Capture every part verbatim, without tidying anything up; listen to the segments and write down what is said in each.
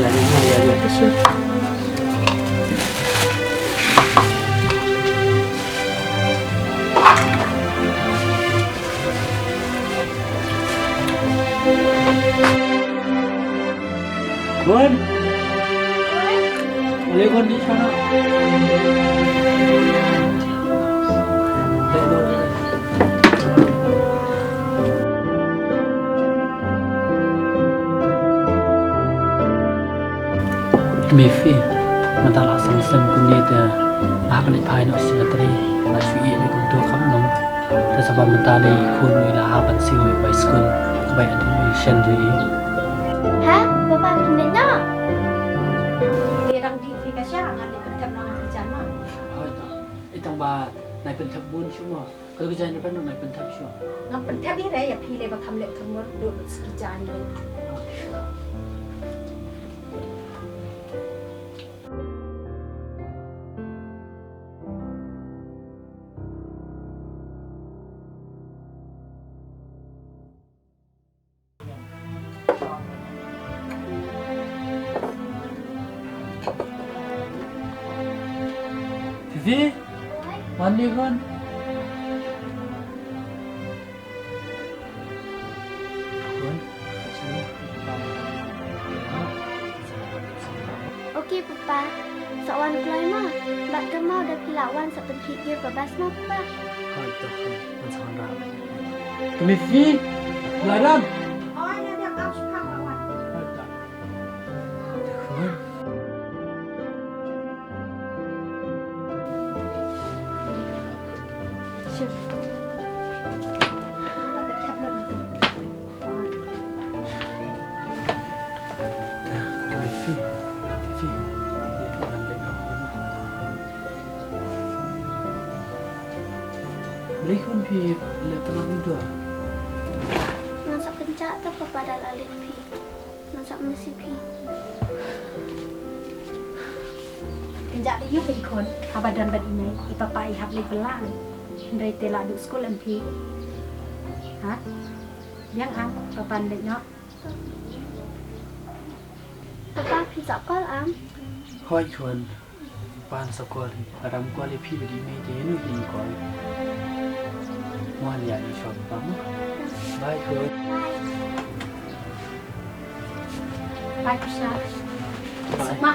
Khun. Ale khun, di sana. Mifi, mynta la seng seng kumne te, nga hap ban leit phai noh sha cemetery, nga shu ïeh lei kumto kam nong. Te sa ba mynta lei khun u la hap ban siew ïa bai skul, bai admission ïa i. Ha? Papa, phin leit noh? Te dang dih phi ka sha, ngan leit pynthep noh ha ki jan ma. Hoi to. Ïa tang ba nai pynthep bun shuh mo. Ka la ka jan ban nai pynthep shuh. Ngan pynthep ïa re ïa phi lei ba kham leh kham mut, duh lut sa ki jan lei. Fifi, wan dei khun. Khun, sini. Okay, Papa. Sa wan kloi ma. Bad kynmaw da phi lah wan sa pynkhih gift ka bas ma, Papa. Hoi to, hoi. Wan sa wan rap. Ka Mifi. Lai ram. Hoi to. Khun. Balei khun phi leh tang ïa u dua? Ngan sa kynjah te papa da la leh phi. Ngan sa miss ïa phi. Kynjah te ïa phi khun, haba don bad i mei, i papa i hap leit bylla. Hynrei te la duh skul em phi. Ha? Biang am, papa'n leit noh. Papa, phi sa call am? Hooid khun. Papa'n sa call. Lada ym call ïa phi bad i mei te ïano kin call? Mo, ïa, ïa, shuwa papa mo. Bye khun. Bye. Bye Kusha. Bye. Suk ma.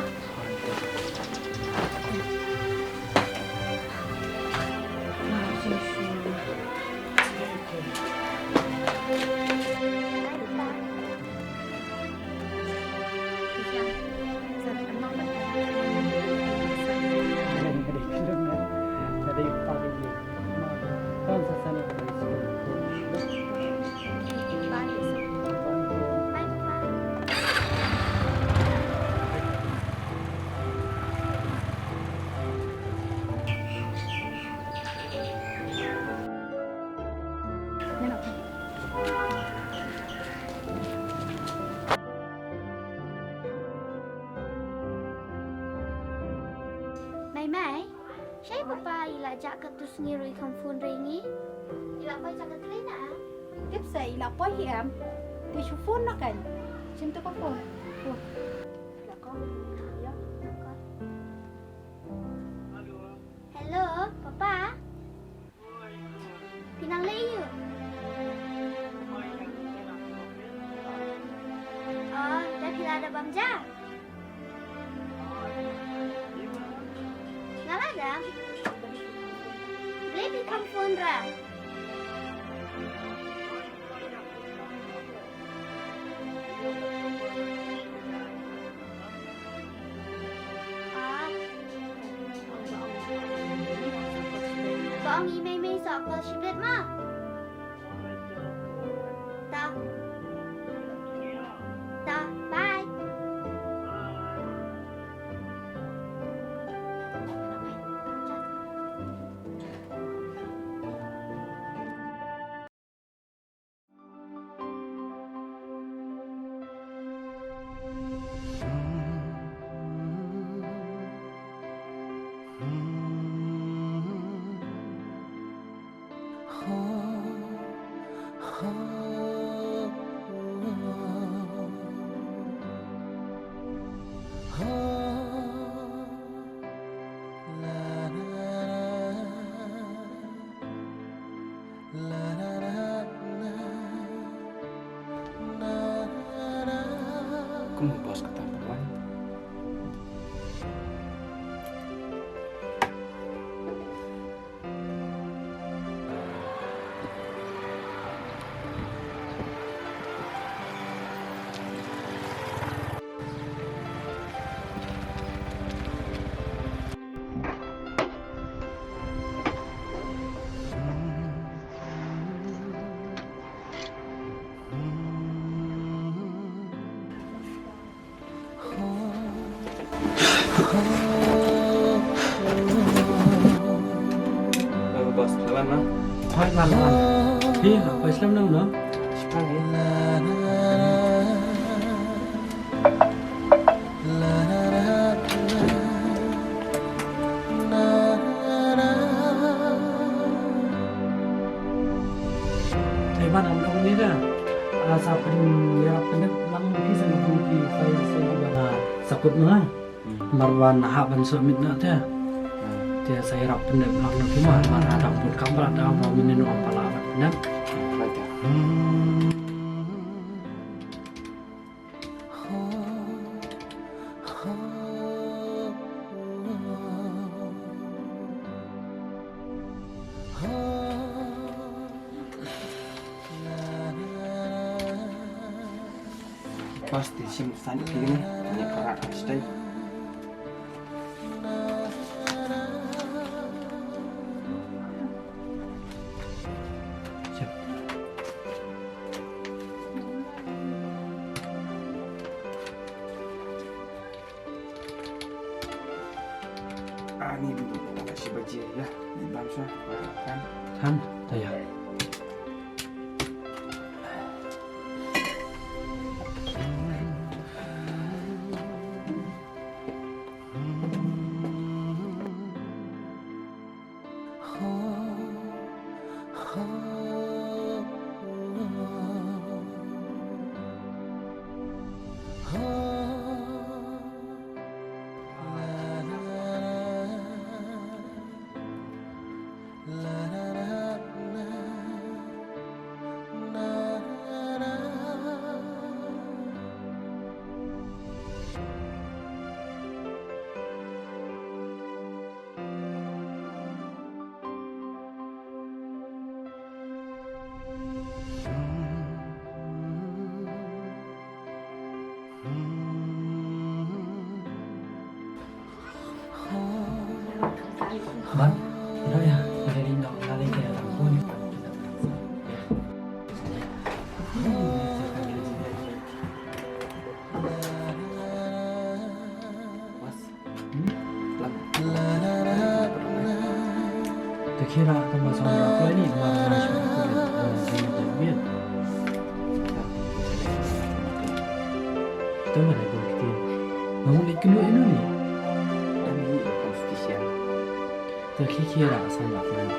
Mei mei, shaei papa i la jah katto sngi ruh i kham phone ïa ngi. I la poi sha ka train ah? Tip sa i la poi hi em. Te shu phone noh kan. Shim to ka phone. Phone. I la call. Ïa. Hello, papa. Phi nang leh aïu? Oh, te phi la dep bam ja? Nga la dep. Balei phi kham phone ra? Ah. Ba ong i mei mei sa call shibit ma. Ta. Ta, bye. Kum u boss ka tam pynwan. Boss, lawan noh. Hoi, lawan, lawan. Hi, hoi, slem nang noh. Sipang, eh. Ai ban am dong ni da. Ah, sa pynïarap pyndep lang ki sa ki ki file sa ki ba. Ah, sa kut na. Hmm. Mar ban hap ban submit na te. Hmm. Te sa ïarap pyndep lang na ki ma, mar hadang pun kamra da ba mynnin wan pala ban pyndep. Hmm. Pas te shim sani phi ne, ne para stay. Ani bi ta shi baje ya. Bam sha. Kan. Kan, ta ya. Bang, ino ya, dari no, dari kira tampun. Te khie ra ka ba song ra pla ni ma ra shu ku le. Te ma dei ku ktien. Ma mu leit kynduh ïa no ni. Te khie khie ra ka song ra pla ni.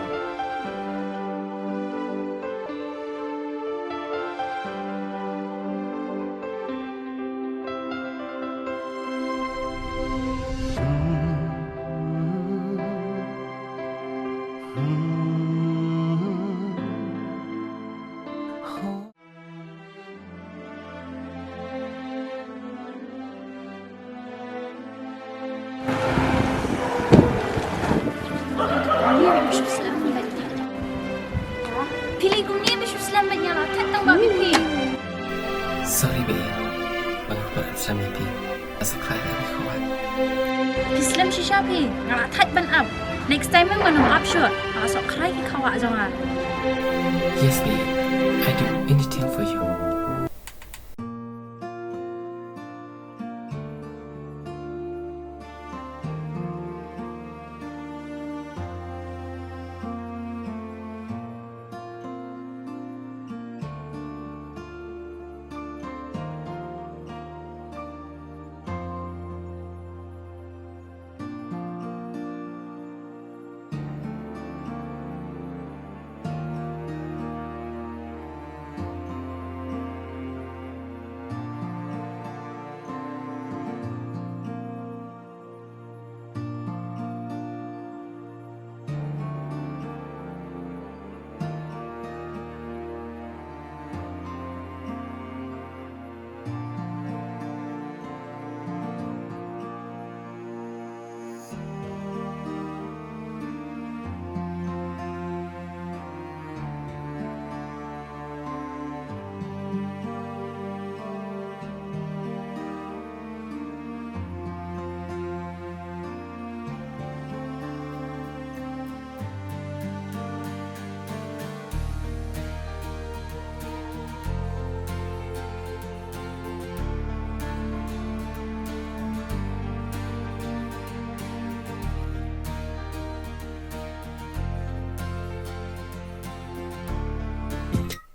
Phi leh kumne ba shu slem bad nga la thait tang ba phi phi. Sorry babe. Ba nga kwah slem ïa phi. Nga sa khlaiñ ïa phi khawai. Phi slem shisha phi. Nga la thait ban ap. Next time em ngan ym ap shuh. Nga sa khlaiñ ki khawai jong nga. Yes babe. I do anything for you.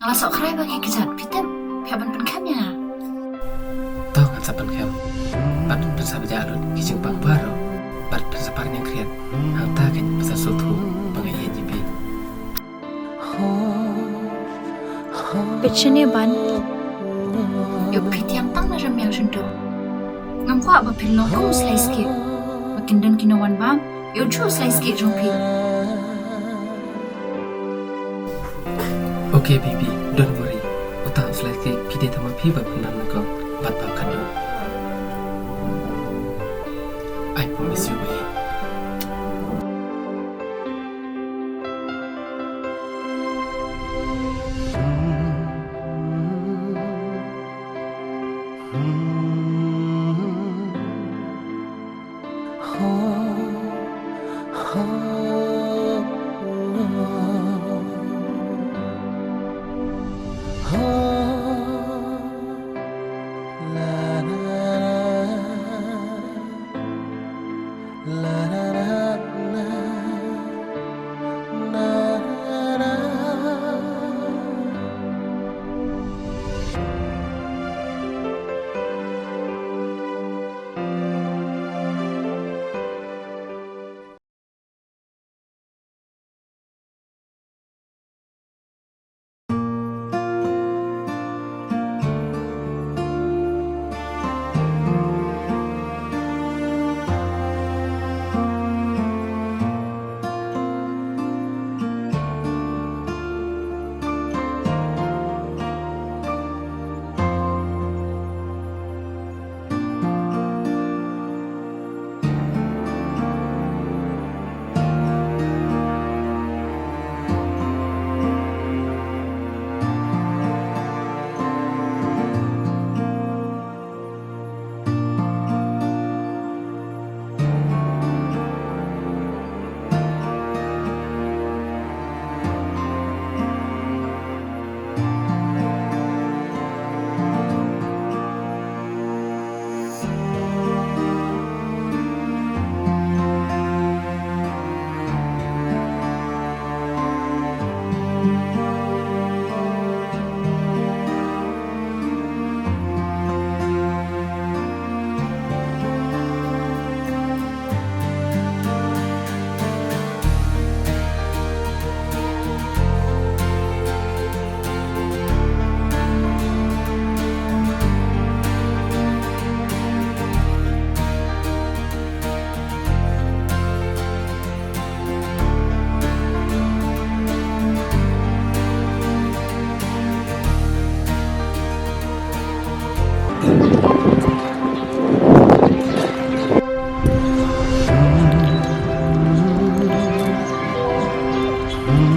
Nga la sngewkhrai ba ngi kjat, phi tip, phi hap ban pynkhem ïa nga. To ngan sa pynkhem. Bad phin sa bajah lut ki jingpang baroh. Bad phin sa par ñiangkhriat. Hangta kein phin sa sngewthuh ba nga ïeit ïa phi. Peit shane Ban. Ïoh phi thiang tang na rmiang shyntur. Ngam kwah ba phin long kum u Slice Cake. Ba kin don ki nongwan bam. Ïoh ju u Slice Cake jong phi. Okay baby, don't worry. Uta u Slice Cake phi dei tang ma phi ba phin don nyngkong bad ba khatduh. I promise you, babe.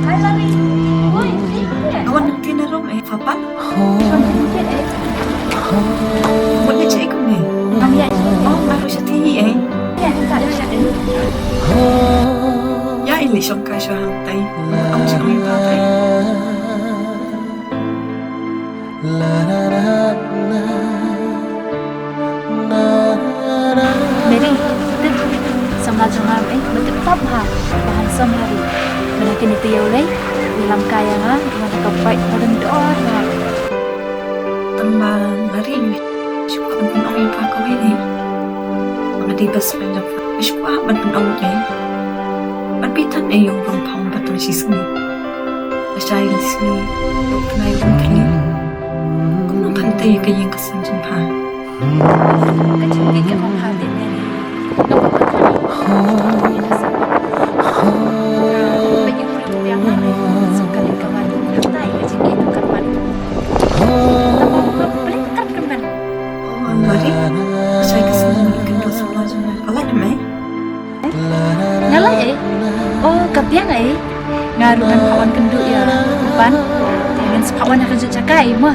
Hi, Larry. Oi, wan nangta na rum eh, pha pan. Wan nangta eh. Wat leh shaei kumne? Ngam ïa. Oh, nga ruh shatei eh. Ïa, ïa, ïa. Ïa, ïa, leit shong kai shuwa hangtai. Am jingong ïa pha tai. Mary, tip, samla jong nga eh, ba tip top ha, ba handsome ha ri. Mynta kine te ïew lei, ïalam kai ïa nga, ïa nga ka bike ba don dor ha. Tang ba Larry, shu kwah ban ong ïa pha kawei eh. Ba nga dei best friend jong pha, shu kwah ban ong eh. Ban phi than eh ïa u Rongphang ba tang shi sngi. Lashai lashai, dok tnai um thli. Kumno phan tei ka ïing ka sem jong pha. Ka jingkit ka jong pha te ne. Ka pha pha ne. Ina sa. Ka pha ïa pha ïa pha ne. Sa ka le ka wan. Ka tai ka jingkit ka wan. Ka pha pha pha ka wan. Oh, Mari. Lashai ka sem ka jong pha. Ka lai ne mai. Nga lai ei. Oh, ka biang ei. Nga ruh ngan phah wan kynduh ïa u Ban. Te ngan sa phah wan ha ka jaka ei mo.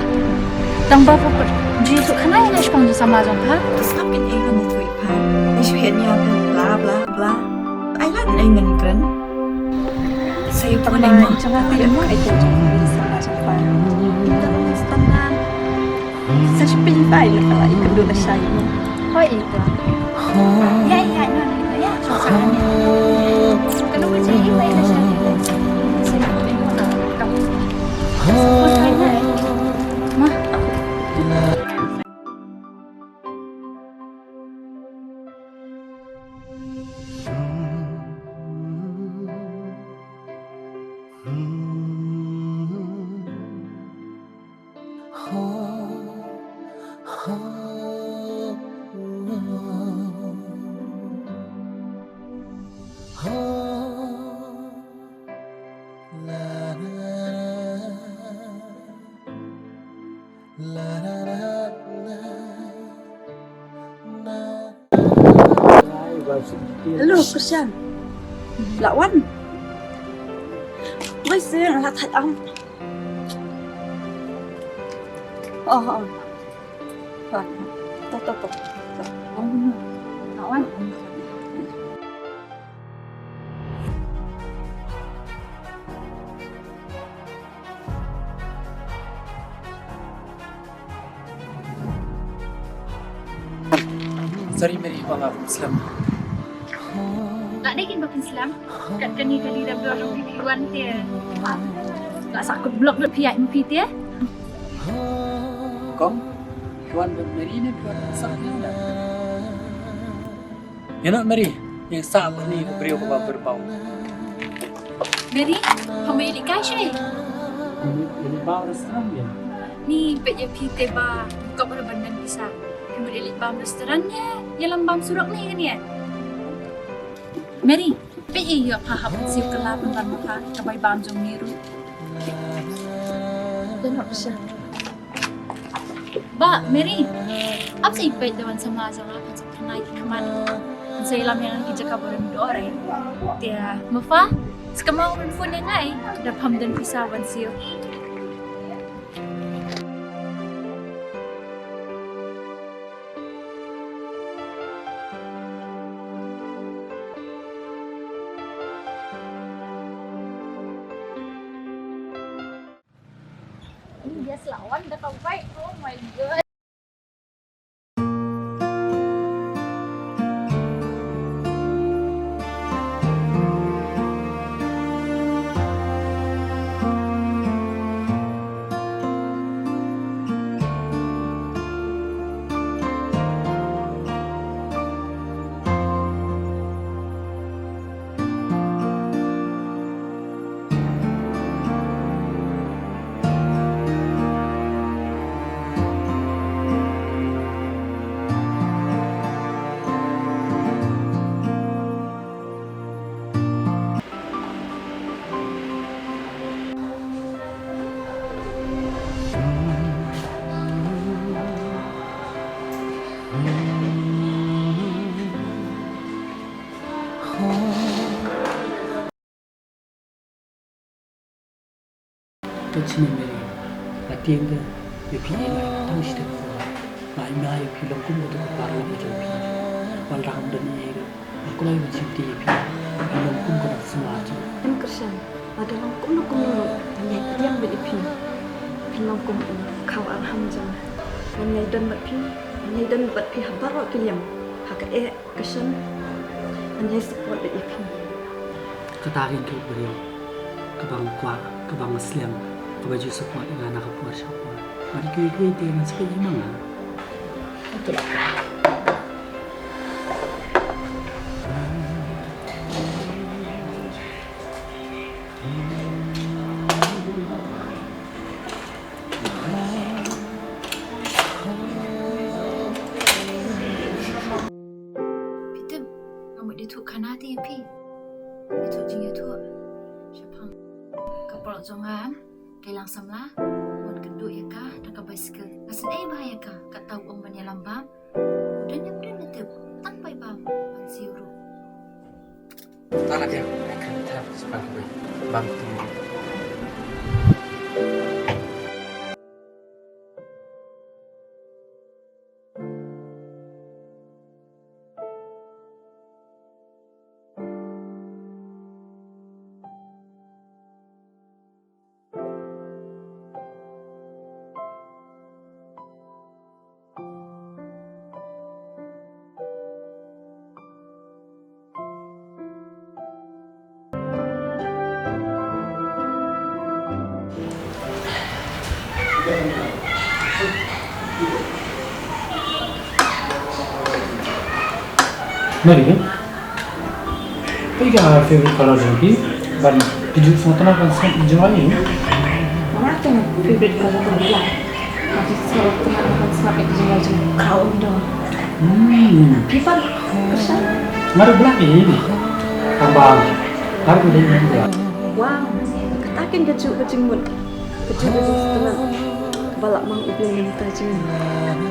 Tang ba put ju ïathuh khana ïa nga shaphang jong samla jong pha. Te sngap kin ei ngan ïathuh ïa pha. Ai shu heh nia bla bla bla. Ai lad ei ngan kren. Sa ïathuh ei mo. Jong nga te mo ei jong samla jong pha. Tang ba stan ngan. Sa shu pynbeit ïa ka la ïakynduh lashai. Hoi ïa ka. Ïa ïa ïa ïa. Sa ka ni. Ka nu ka jingïa lashai. Sa shu pynbeit ïa ka. Sa shu pynbeit ïa ka. Hello, Krishan. La wan. Wei se la thait am. Oh, oh. To, to, to. To. La wan. Sorry Mary, ba nga slem. Nga dei kin ba phin slem. Kat kane ka dei da block jong phi, phi wan te. Nga sa kut block block phi ïa phi te. Kong, phi wan ba Mary ne phi wan ba sa ne? Ïa no Mary, ïa sah ba ni ka briew kaba pyrbaw. Mary, pha mut ïa leit kai sha ei? Ïa leit bam restaurant ïa. Ni peit ïa phi te ba kop ruh ban don pisa. Phi mut ïa leit bam restaurant ïa, ïalam bam surok ne kane ïa. Mary, peit ïa pha hap siew kylla pynban ma pha ka bai bam jong ni ruh. Ïa no pisa. Bah, Mary, ap sa ïa peit da wan samla jong nga, phan sa pynai ki khmat. Phan sa ïalam ïa nga ki jaka ba rem dor eh. Te ma pha, sa ka ma wan phone ïa nga eh, da pham don pisa wan siew. Yes, la wan da ka bike. Oh my God. Ka jingim Mary, nga tieng da ïa phi, nga tang shi da ka por. Nga ai ïa phi long kum kato ka paralok ka jong phi. Wat la kam don ei ei ruh, nga kloi ban shim ti ïa phi. Phi long kum ka nong sumar jong nga. Em Krishan, lada long kumno kumno ruh ngan ïai pdiang beit ïa phi. Phi long kum u khaw arham jong nga. Ngan ïai don bad phi, ngan ïai don bad phi ha baroh ki liang. Ha ka eh, ka shen, ngan ïai support beit ïa phi. Kata kein ka briew kaba nga kwah, kaba nga slem, kaba ju support ïa nga na ka por sha ka por. Bad kiwei kiwei te ngan sa peit ïa ma nga. Hato la. Phi tip, nga mut ïathuh khana te ïa phi. Ïathuh jingïathuh shaphang ka paralok jong nga, ka Ilang Samla. Ngan kynduh ïa ka da ka bicycle. Nga sngewbha ïa ka, kata u ong ban ïalam bam. U don ïa u don ïa tip, tang bai bam ban siew ruh. Tara ke, kan tap sepan bai bam tu. Mary, kaei ka favorite color jong phi? Ban pynjulor sngewtynnat ban sngap jngai ïa u. Nga tang favorite color ka black. Nga sngewtynnat ban sngap ïa ka jngai jong u khraw u dor. Hmm. Phi pat, Krishan? Nga ruh black ïa. Tang ba nga ruh dei black. Wow, kata kein kajuh ka jingmut, kajuh ka jingsngewtynnat ba la mang U Blei na ka bynta jong ngi.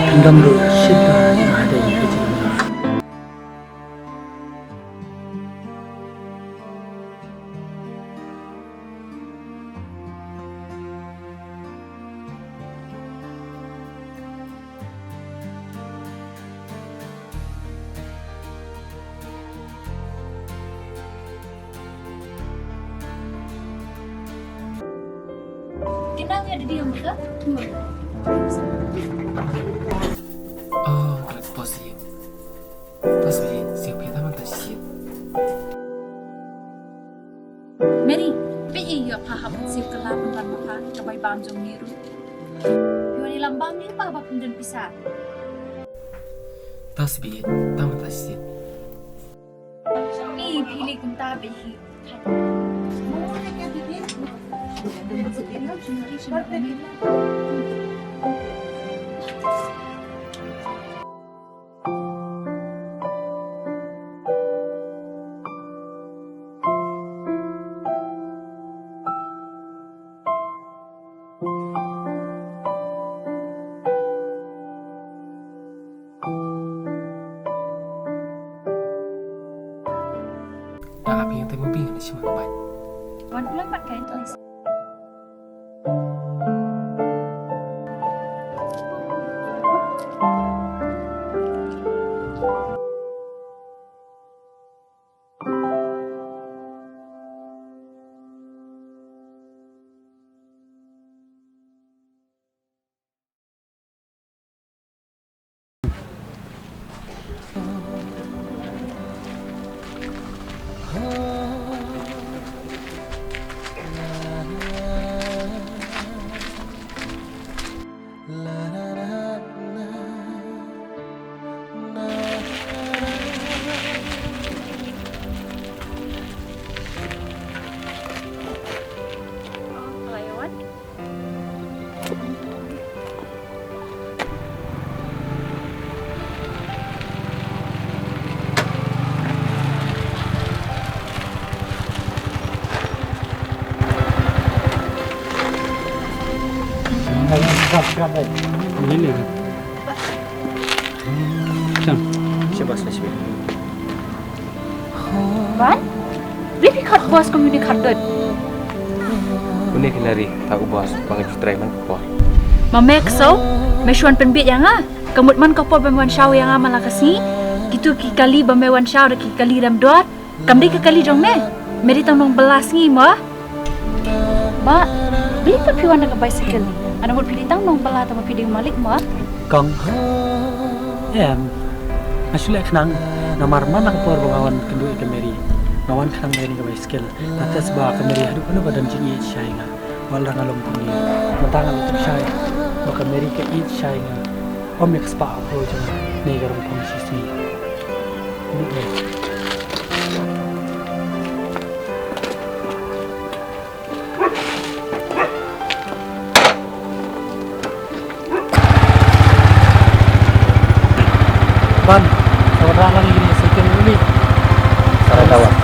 Pyndam ruh shit ba nga dei ka jingmut. Kena ngi ada diam ke? Oh, kena posi. Tasbi, siap kita mantas siap. Mary, phi ïoh pha hap siew kylla pynban ma pha ka bai bam jong Miru. Phi wan ïalam bam ïa pha ba pyndonkam pisa. Tasbi, ta mynta shisien. Phi, phi leh kumta bad hi. Da ap ïing te mo bing na shima ka bai. Wan pula pat kai. Ini nih. Siapa sih? Wan? Balei phi khot boss kum une khatduh? Une kine ri ta u boss ba nga ju trai man ka por. Ma me kso, me shu wan pynbieit ïa nga. Ka mut man ka por ba me wan shaw ïa nga man la ka sngi. Kito ki kali ba me wan shaw da ki kali rem dor. Kam dei ka kali jong me. Me dei tang nongbylla sngi mo. Ba, balei pat phi wan da ka bicycle? Ana mut phi dei tang nongbylla tang ba phi dei u malik mo. Kong. Em. Nga shu leh khnang namar man la ka por ba nga wan kynduh ïa ka Mary. Nga wan khnang da kane ka bicycle. Nga test ba ka Mary haduh kano ba don jingïeit sha nga. Wat la nga long kumne. Mynta nga la tip shai ba ka Mary ka ïeit sha nga. Ym ïa ka spah ha u briew jong nga ne ka rong pong shisngi. Kumne. Ban, sa wanrah lang ïa kane ka cycle uni. Sa wanrah lang.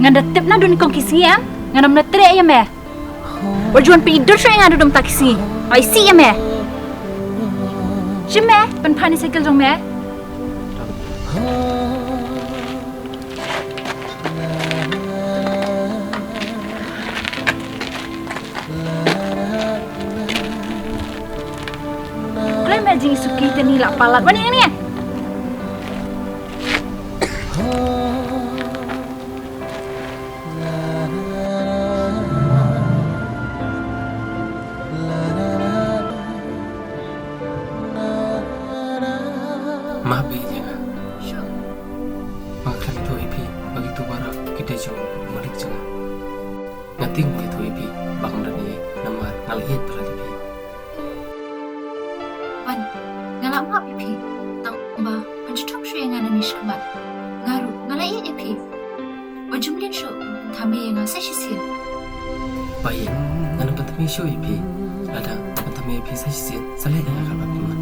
Ngan da tip naduh kong ki sngi em, ngan ym da treh ïa me. Wat ju wan pyndonkam shuh ïa nga naduh mynta ki sngi. Ai sih ïa me. Shim me, pynphan ïa cycle jong me. Kloi me jingsuki te ni la palat. Wan ïa nga ni. Map ïa nga. Sure. Ba nga khlem ïathuh ïa phi ba kito baroh ki dei jong u malik jong nga. Nga tieng ïathuh ïa phi ba ngam don ei ei namar nga la ïeit palat ïa phi. Wan, nga la map ïa phi. Tang ba phan shu thok shuh ïa nga nangne shakhmat. Nga ruh nga la ïeit ïa phi. Wat ju mlien shuh, pynthame ïa nga sa shisien. Ba ïa nga nang pynthame shuh ïa phi. Lada pynthame ïa phi sa shisien, sa leh ïa nga kaba phi mon.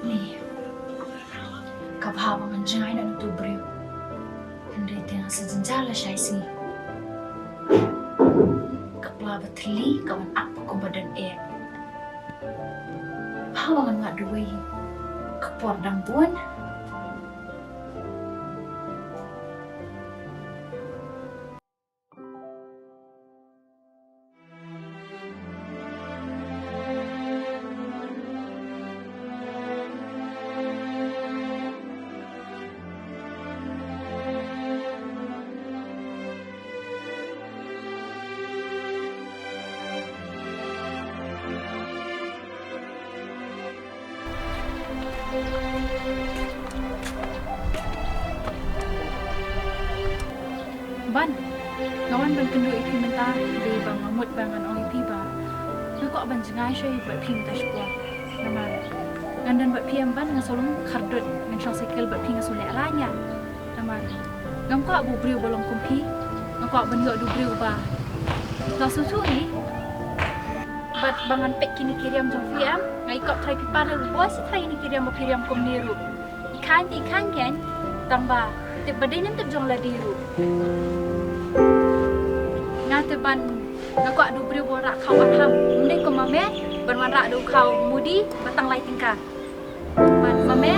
Ni, ka bha ba ngan jngai na utu u briew. Hynrei te nga sa jynjar lashai sngi. Ka pla ba thylli ka wan ap kumba don eh. Bha ba ngan wad duwai. Ka por dang bun. Ban, nga wan ban kynduh ïa phi mynta, dei ba nga mut ba ngan ong ïa phi ba nga kwah ban jngai shuwa bad phi mynta shipor. Namar ngan don bad phi em Ban, nga shu long khardut, ngan shong cycle bad phi nga shu leh raiñ ïa. Namar ngam kwah ba u briew ba long kum phi. Nga kwah ban ïoh da u briew ba la sngewthuh ïa ngi. Bad ba ngan peit kine ki riam jong phi em. Nga i kop trai phi pan ruh boi sa trai kine ki riam ba phi riam kumne ruh. I khain te i khain kein. Tang ba tip ba dei nem tip jong lade ruh. Nga te Ban, nga kwah da u briew ba wanrah khaw arham. Ym dei kum ma me ban wanrah da u khaw mudi ba tang lai tyngka. Ban ma me,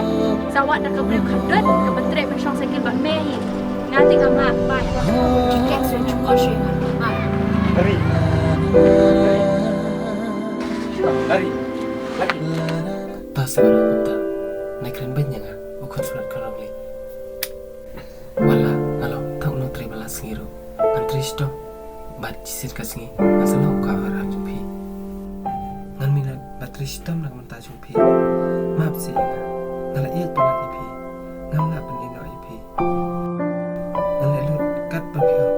sa wad da ka briew khardut kaba treh ban shong cycle bad me hi. Nga te ngam lah ban. Ki kek shu nyngkong shu. Lari. Lari. Lari. Ta sa ba la kumta. Nai kren ban ïa nga. U khun surat ka rong li. Wala, nga long tang u nongtrei ba la sngi ruh. Ngan trei shitom bad shisien ka sngi ngan sa long u khaw arham jong phi. Ngan minot bad trei shitom na ka bynta jong phi. Map seh ïa nga. Nga la ïeit palat ïa phi. Ngam lah ban ïehnoh ïa phi. Ngan leh lut katba phi ong.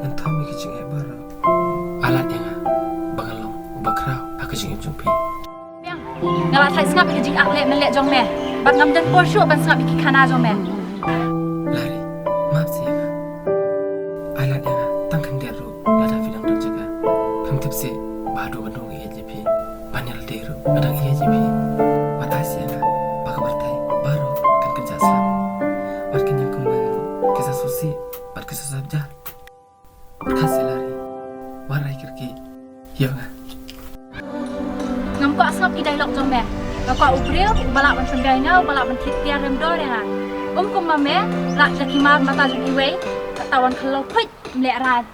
Ngan thom ïa ka jingeh baroh. Ai lad ïa nga ba ngan long uba khraw ha ka jingim jong phi. Biang, nga la thait sngap ïa ka jingat leh men leh jong me. Bad ngam don por shuh ban sngap ïa ki khana jong me. Lari, map seh ïa nga. Ai lad ïa nga tang khyndiat ruh lada phi dang don jaka. Phim tip seh ba haduh katno nga ïeit ïa phi. Ban ïa lade ruh nga dang ïeit ïa phi. Wat ai seh ïa nga ba ka pyrthei baroh kan kynjah slap. Wat ki ñiangkumwei ruh ki sa sngewsih bad ki sa sngewsih. Pyrkhat seh Lari. Wat rai kyrkieh. Ïa nga. Ngam kwah sngap ki dialogue jong me. Nga kwah u briew uba lah ban pynbiang ïa nga, uba lah ban thied tiar rem dor ïa nga. Ym kum ma me, lah da ki mar mata jong iwei, kata wan khlol phuit, ym leh rad.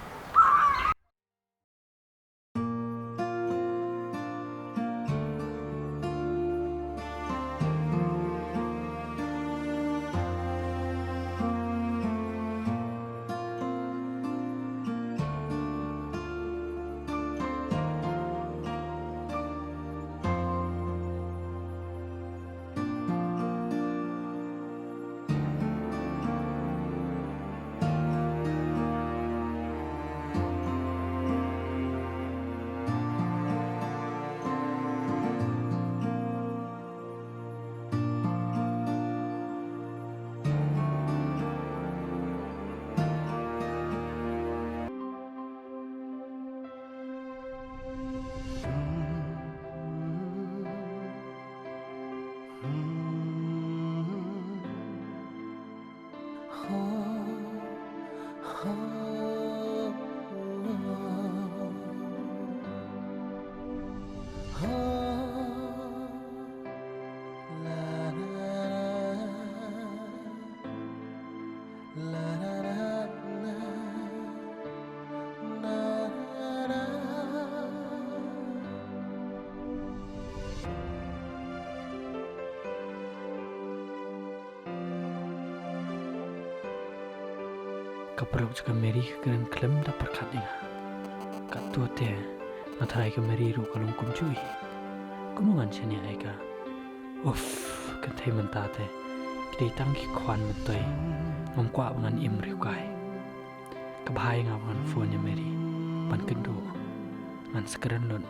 Ka paralok jong ka Mary ka kren khlem da pyrkhat ïa nga. Katto te nga tharai ka Mary ruh ka long kumjuh hi. Kumno ngan shaniah ïa ka? Uff, kynthei mynta te ki dei tang ki khwan myntoi. Ngam kwah ba ngan im riewkai. Ka bha ïa nga ba ngan phone ïa Mary ban kynduh. Ngan sa kren lut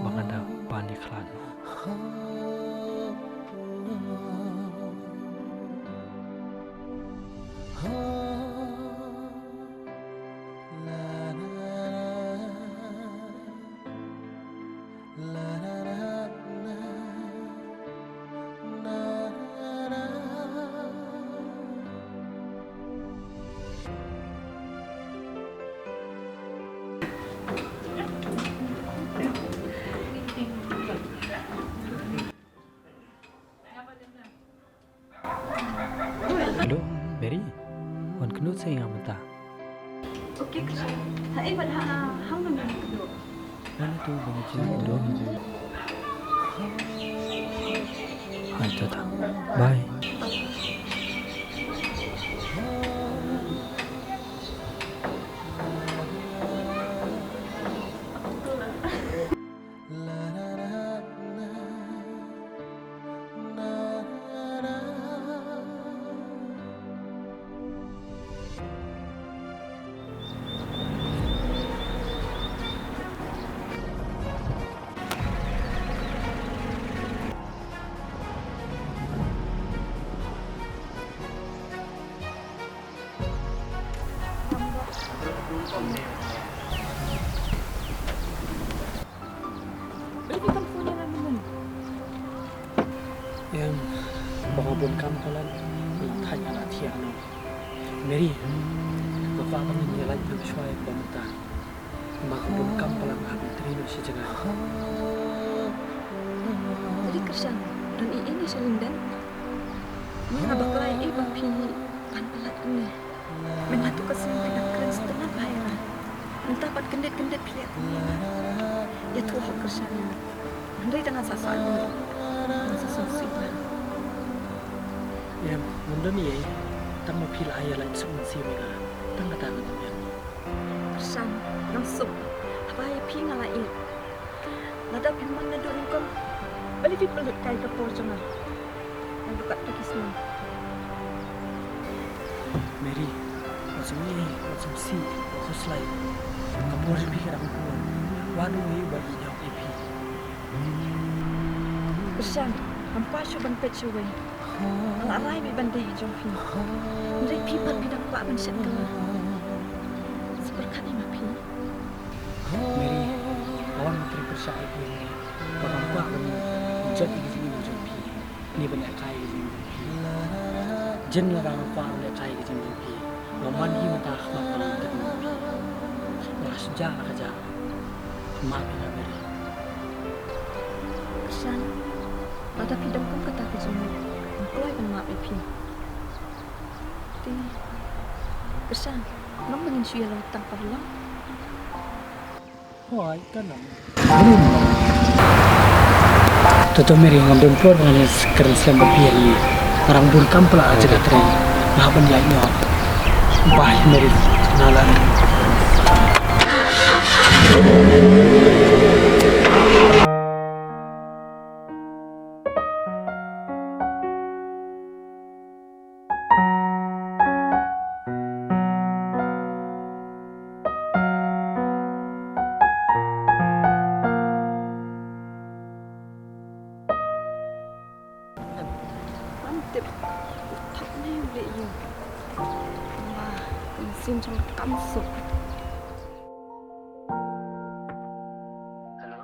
ba ngan da pan ïa khlad. Sa ïa nga mynta. Okay, Krishan. Ha, eh, bad ha, ha, hang nang nang kdo. Mana tu bang jin kdo ni je. Hai, tata. Bye. Balei phi kam phone ïa nga mynnin? Em, ba nga bun kam palat, nga la thait nga la thiah noh. Mary, nga kwah ba ngin ïa lait noh shuwa ïa kaba mynta. Ba nga bun kam palat, nga hap ïa trei noh shi jngai. Balei Krishan, don ei ei ne sha lyndet? Nga bakla ei ei ba phi pan palat kumne. Mynta tu ka sngi phi dang kren sngewtynnat bha ïa nga. Mynta pat kyndit kyndit phi leh kumne. Ïathuh hok Krishan ïa nga. Hynrei tang nga sa sah ïa nga. Nga sa sngewsih ïa nga. Em, ym don ei ei. Tang ma phi la ai ïa lait suk mynsiem ïa nga. Tang kata ka dang em. Krishan, ngam suk. Haba ïa phi nga la ïeit. Lada phim mon naduh nyngkong, balei phi pynlut kai ka por jong nga? Naduh katto ki snem. Mary, wat sngewsih, wat sngewsih, wat khuslai. Ka por jong phi ka dang bun. Wat ïohi ba ïeit ïa phi. Krishan, ngam kwah shuh ban peit shawei. Nga la rai beit ban dei i jong phi. Hynrei phi pat phi dang kwah ban shet ka la. Sa pyrkhat hi ma phi. Mary, ka wan ma phi pyrshah ïa phi. Ba ngam kwah ban jot ïa ka jingim jong phi. Ni ban lehkai ïa ka jingim jong phi. Jin lada nga kwah ban lehkai ïa ka jingim jong phi, nga man hi mynta ha khmat ba nga tip ma phi. Nga la shu jah la ka jah. Map ïa nga Mary. Krishan, lada phi dang kum kata ka jingmut, nga kloi ban map ïa phi. Te, Krishan, long ba ngin shu ïa long tang paralok? Hooid, ka long. To to Mary, ngam don por ba ngan ïa kren slem bad phi hangne. Nga dang bun kam palat ha jaka trei. Nga hap ban ïaid noh. Bye Mary. Nga la. Ngam tip u thok ne u leh ïing. Namar ka mynsiem jong nga kam suk. Hello.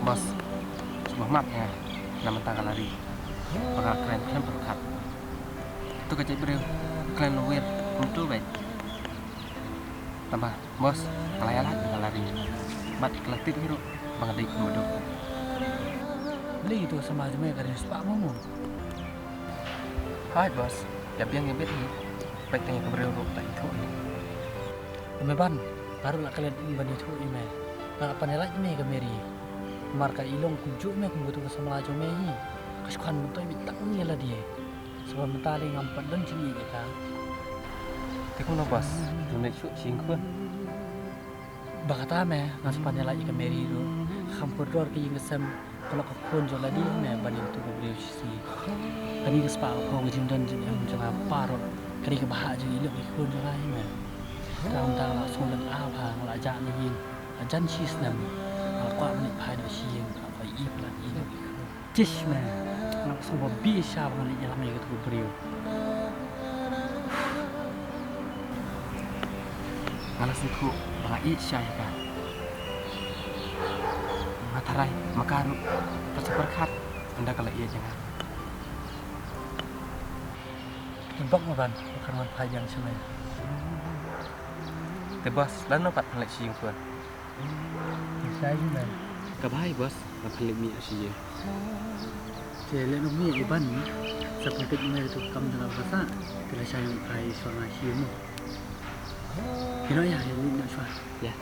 Boss, sngewbha map ïa nga na mynta ka la ri ba nga la kren khlem pyrkhat. To ka jaitbynriew khlem lawyer kumto beit. Tangba boss, ka la ïaid ka la ri bad ka la tip hi ruh ba nga dei khun baduk. Balei to samla jong me ka ri spah mo mo? Hai boss, ïa biang ïa bet hi. Peit tang ïa ka briew ruh ta ithuh ïa. Ïa me ban, nga ruh la klet ban ithuh ïa me. Nga la pan ïa lait me ka Mary. Mar ka i long kumjuh me kum katu ka samla jong me hi. Ka shu khan myntoi beit tang ïa lade. Shuwa mynta lei ngam pat don jingïeit ïa ka. Te kumno boss, to ne shu jingkhun. Ba kata me, nga sa pan ïa lait ïa ka Mary ruh. Kham kordor ka ïing ka sem. Ka lok ka khun jong lade me ban ïa utu u briew shisha. Kane ka spah ka phew ka jingdon jingem jong nga baroh. Kane ka bhah jong i lok i khun jong nga hi me. Tang tang la sngewlem ah bha nga la jah na ïing. La jan shi snem. Nga la kwah ban leit phai noh sha ïing. Nga la kwah ïa i palat i lok i khun. Jish me. Nga la sngewbha bha shisha ba nga leit ïalam ïa katu ka briew. Nga la sngewthuh ba nga ïeit shisha ïa ka. Nga tharai ma ka ruh ka sa pyrkhat ynda ka la ïeit ïa nga. Bok mo Ban, kan wan phai biang sha me. Te boss, lano pat phan leit sha ïing tuan? Sha ïing me. Ka bha boss, nga phan leit mih sha ïing. Te leit noh mih ïa Ban, sa pynpeit me tu kam da la ka sa. Te la sha ïing phai sha nga sha ïing mo. Ïa noh ïa, ïa leit noh shuwa. Ïa.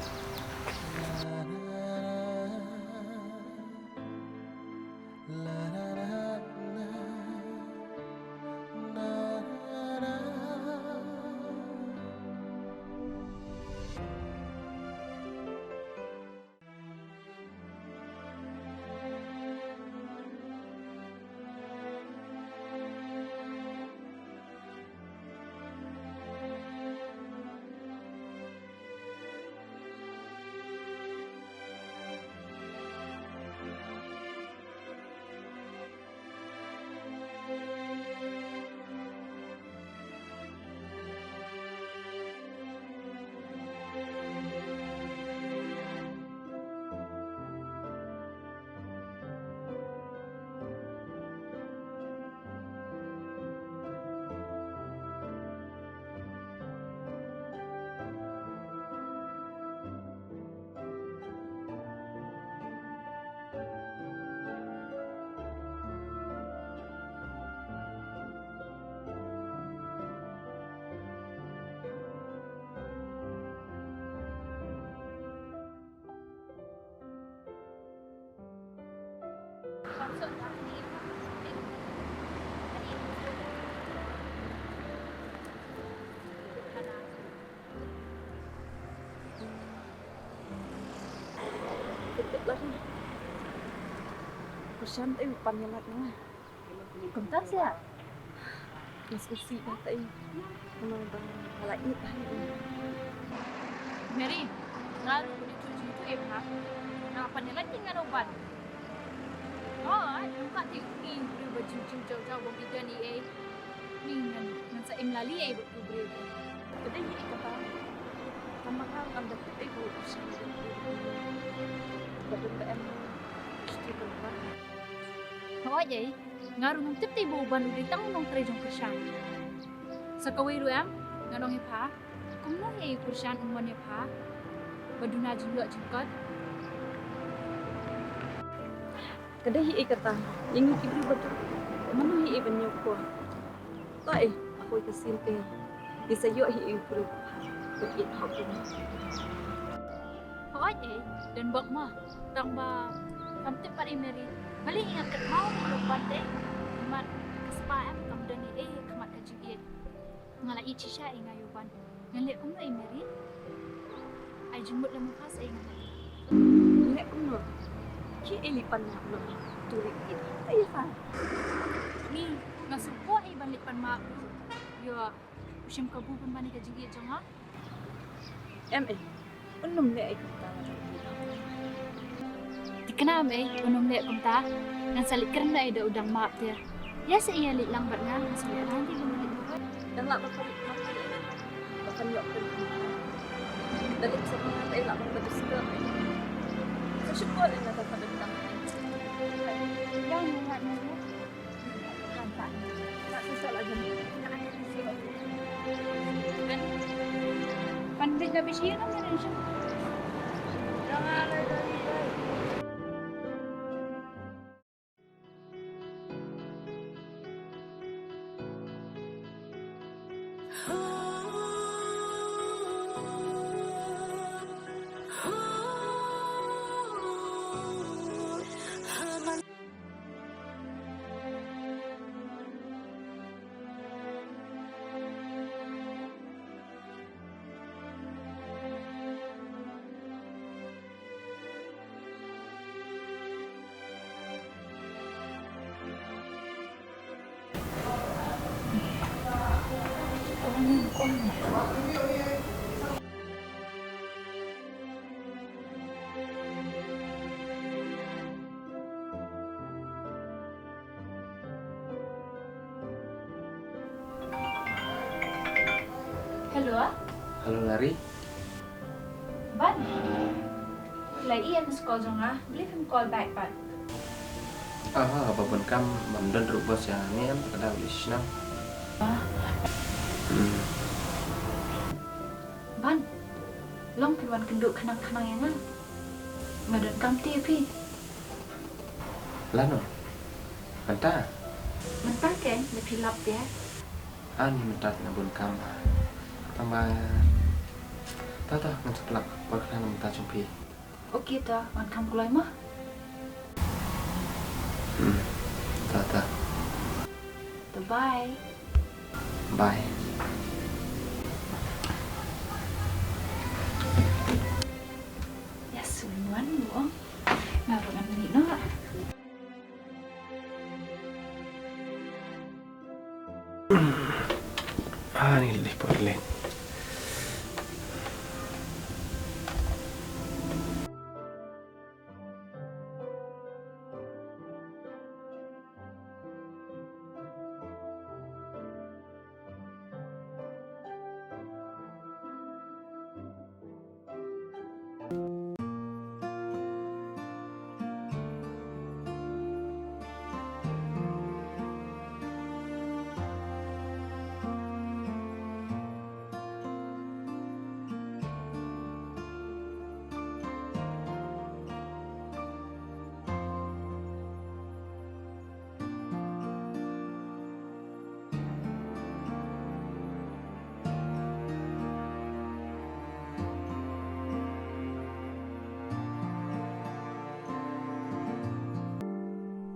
Pyrshang te u pan ïa lak na. Kumta seh. Nga sngewsih ba tai. Namar ba nga la ïeit ha ïing. Mary, nga ruh nga ju ju ïeit ha. Nga pan ïa lak ïa nga na u Ban. Hooid, ngam kwah te u ïeit briew ba jynjar jynjar ba bym ïeit ïa ei. Ni ngan, ngan sa im lali ei bad u briew. Ka dei hi kata. Tang ba nga ngam da tip ei ba u Kyrshan u dei u briew ba don ba em. Hooid ei, nga ruh ngam tip te ba u Ban u dei tang u nongtrei jong u Kyrshan. Sa kawei ruh em, ngan ong ïa pha. Kumno hi ei u Kyrshan um mon ïa pha ba duna jingïoh jingkot? Ka dei hi ei kata, ïa ngi ki briew ba duk, mano hi ei ban ïoh khun? To ei, ha kawei ka sien te ngi sa ïoh hi ei u briew ba pha, ba ïeit ha u. Hooid ei, don bok ma, tang ba kam tip pat ei Mary. Balei nga kynmaw ïa u Ban te? Mat ka spah em kam don ei ei ha khmat ka jingïeit. Nga la ïeit shisha ïa nga ïa u Ban. Ngan leh kumno ei Mary? Ai jingmut lem u khas ei nga leh. Leh kumno? Ki ei leit pan map noh. Tu leit ïeit. Ai fa. Ni, nga sngewkwah ei ban leit pan map. Ïa, u shim kabu ban ban ïa ka jingïeit jong nga. Em ei. Un nym leh ei kumta. Thikna em ei, un nym leh kumta. Ngan sa leit kren ei da u dang map te. Ïa sa ïa leit lang bad nga, ngan sa leit lang te ban leit. Dang lah ban leit lang te. Ba kan ïoh kren kumta. Da leit sa ma ei lah ban leit skul ei. Sa shu bol ei na ka ka dang. Ïa ngan leit. Hello. Hello, Nari. Ban. La ïohi ïa ka missed call jong nga. Balei phim call back pat? Aha, ba bun kam, bym don ruh boss ïa nga, em, ka dei u dei shisha. Ah. Ban, long phin wan kynduh khnang khnang ïa nga. Nga donkam te ïa phi. Lano? Mynta? Mynta keiñ, lada phi lap te. Ani mynta nga bun kam bha. Tang ba, ta ta ngan sa plak por khnang mynta jong phi. Okay ta, wan kham kloi mo. Hmm. Ta ta. Ta bye. Bye. Ïa sum wan mo. Nga ruh ngan mih noh. Ah, ni leh por leh.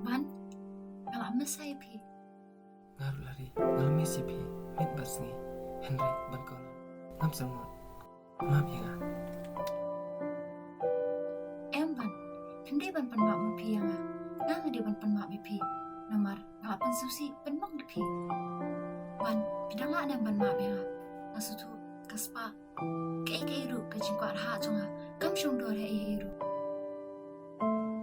Ban, nga la miss ïa phi. Nga ruh Lari, nga la miss ïa phi, miet bad sngi, hynrei ban call ngam sngewbha. Map ïa nga. Em Ban, phim dei ban pynmap ma phi ïa nga. Nga nga dei ban pynmap ïa phi. Namar nga la pynsngewsih pynmong ïa phi. Ban, phi dang lah ne em ban map ïa nga? Nga sngewthuh ka spah kaei kaei ruh ka jingkwah rhah jong nga kam shong dor ha ei ei ruh.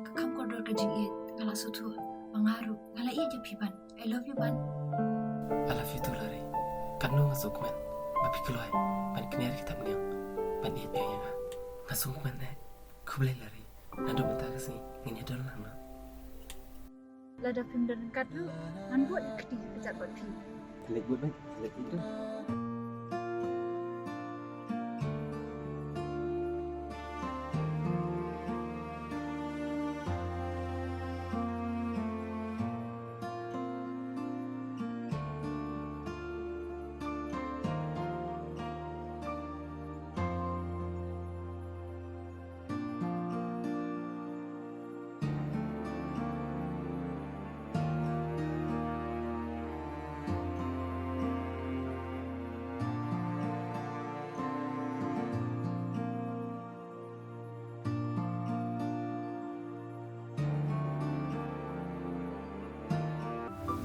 Ka kham kordor ka jingïeit, nga la sngewthuh ba nga ruh nga la ïeit ïa phi Ban. I love you Ban. I love you too Lari. Katno nga sngewkmen ba phi kloi ban kner ki thapniang ban ïeit ïa nga. Nga sngewkmen eh. Khublei Lari. Naduh mynta ka sngi ngin ïadon lang noh. Lada phim don ryngkat ruh ngan bud ïa ka kti ka jait bad phi. Leit bud bad leit bud.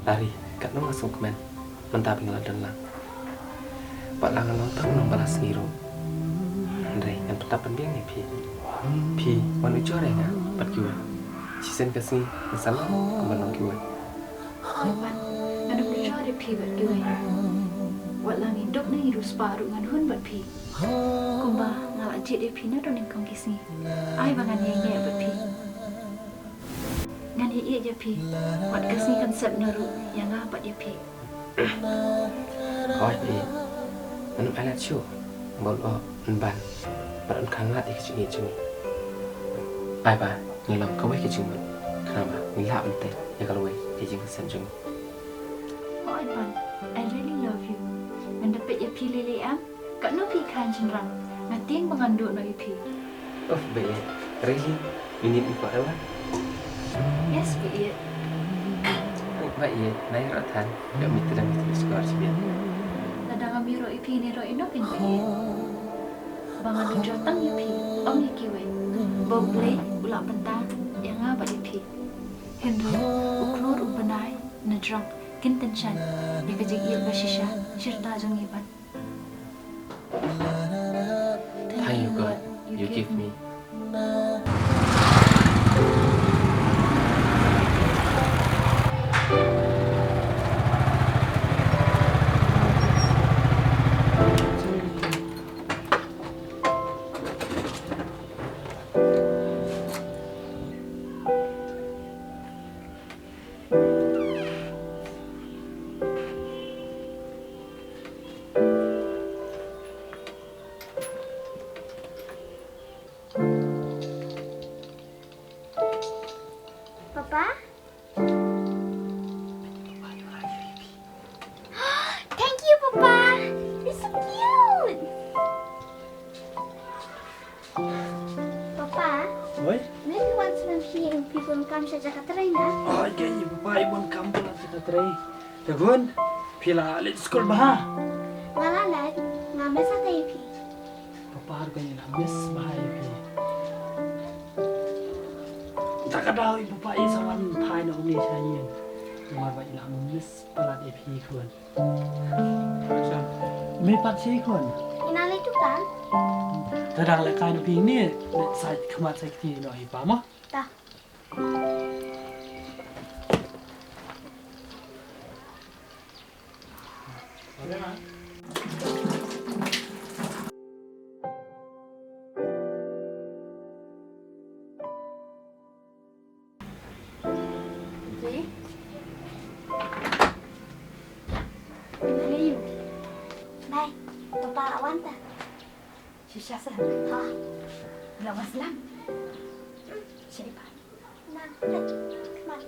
Lari, katno nga sngewkmen mynta ba ngi la don lang. Wat la ngan long tang u nongbalas sngi ruh, hynrei ngan pyntap pynbiang ïa phi. Phi wan ujor ïa nga bad kiwei. Shisien ka sngi ngan sa long kumba long kiwei. Hooid Ban, ngan ym ujor ïa phi bad kiwei. Wat la ngin duk na i riewspah ruh ngan hun bad phi. Kumba nga la jied ïa phi naduh nyngkong ki sngi. Ai ba ngan ïaineh bad phi. Ngan ïaieit ïa phi. Wat ka sngi kan sep noh ruh ïa nga bad ïa phi. Hooid Ïeit, ngan ym ailad shuh ba un oh un ban bad un khanglad ïa ka jingïeit jong ngi. Ai ba ngi long kawei ka jingmut khnang ba ngin lah ban tei ïa ka lawei ka jingkyrmen jong ngi. Hooid Ban, I really love you. Ngan da peit ïa phi lei lei em. Katno phi khlaiñ shynrang, nga tieng ba ngan duh noh ïa phi. Uff Baieit, really? You need me forever? Yes Baieit. Baieit, nai ro than, ïa mi tdem mi tdem skor shibit. Lada ngam ïaroh ïa phi ne ro ino phin Baieit. Ba ngan ujor tang ïa phi, ym ïa kiwei. Ba U Blei u la bynta ïa nga bad ïa phi. Hynrei u khlur u bnai na jrong kin tyngshaiñ ïa ka jingïeit ba shisha shirta jong ngi Ban. Thank you God you give me. Pa? Thank you, Papa. It's so cute. Papa, oi? Mynta wan snem shi ïing phi bun kam sha jaka trei na? Oi, ka ïing papa i bun kam palat sha jaka trei. Te khun, phi la leit skul bha? Nga la leit, nga miss ïa phi. Papa ruh ka ïa la miss bha ïa phi. Ta ka daw i papa i sa wan phai na uni sha ïing. Namar ba i la miss palat ïa phi khun. Me pat shi khun. Ina le tu kan? Ta dang le kai no ping ni, le sai khmat sai kti no hi pa mo. Ta. Bye. Papa la wan ta. Shisha sa. Ha. La wan slam. Shisha pa. Na. Kmat. Kmat.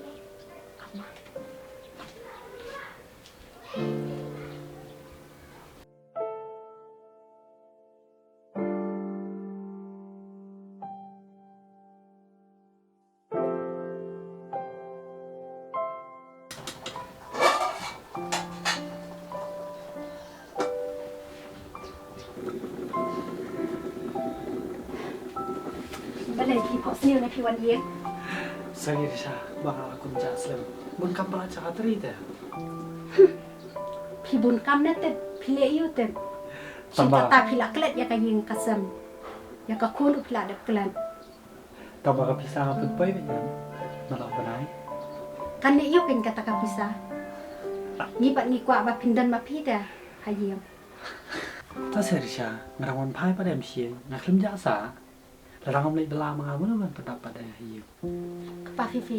Balei phi phohsniew ne phi wan ïing? Sorry Risha, ba nga la kum jah slem. Bun kam palat sha ka trei te. Phi bun kam ne te, phi leh ïu te. Shisha kata phi la klet ïa ka ïing ka sem. Ïa ka khun ruh phi la dep klet. Tang ba ka pisa nga pynpoi beit ïa nga la bnai. Kan ne ïoh kein kata ka pisa. Ngi pat ngi kwah ba phin don ma phi te ha ïing. Ta se Risha, nga dang wan phai pat em shin, nga khlem jah sah. Lada ngam leit bylla ma nga mano ban pyndap pat ha ïing. Kpa Fifi,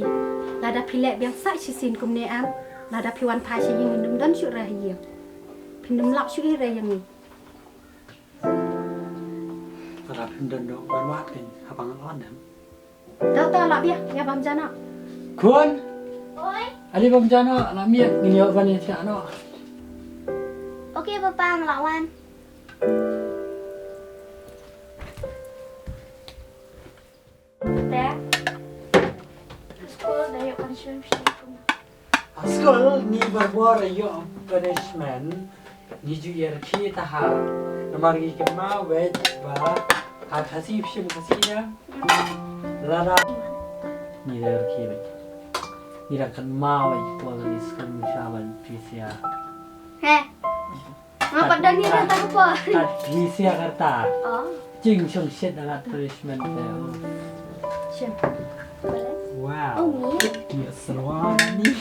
lada phi leh biang sah shisien kumne em, lada phi wan phai sha ïing ngin ym don shuh re ha ïing. Phin ym lap shuh re ïa ngi. Lada phim don doh ban wad kein haba nga la wan em. To to, lah biang, ïa bam ja noh. Khun. Oi. Ale bam ja noh, lah miet ngin ïoh ban ïa thiah noh. Okay papa, nga la wan. Te. Skul da ïoh punishment shi kum. Ha skul ngi barabor ïoh punishment. Ngi ju ïa rkhie ta ha. Namar ngi kynmaw beit ba ha Khasi phi shim Khasi ïa. Lada ngi ïa rkhie beit. Ngi dang kynmaw beit por ngi skul ngi sha ban phi sia. He. Nga pat dang ïa kata ka por. Tat phi sia kata. Oh. Jingshong shit da lat punishment te. Shim. Wow. Oh, ni. Ni salwa ni.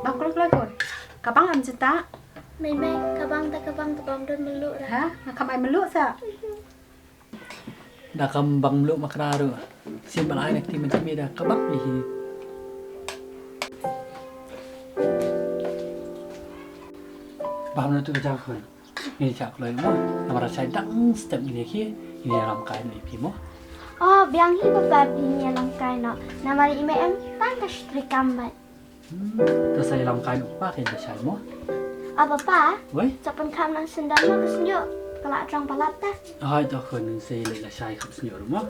Bang klok klok. Ka bang am jeta. Mei mei, ka bang ta ka bang ta bam don melu ra. Ha? Nga kam ai melu sa. Da kam bang mluh makra ruh. Sien ban ai na kti mynta da ka bang hi. Bam na tu ka jang khun. Ngin ïa kloi mo. Namar shai dang step ngin ïa ki. Ngin ïa lam kai na i pi mo. Oh, biang hi papa, ngin ïa lam kai na. Namar i mei em tang ka shtri kam bait. Hmm, to sa ïalam kai noh papa, kein sa shai mo. Ah papa. Wei? Sa pynkham nang sendal mo ka sniuh. Ka la jrong palat ta. Hai to khun, sa ïaleh la shai kham sniuh ruh mo.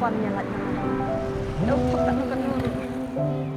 Ïa lait na la. Dau thok katno katno ruh.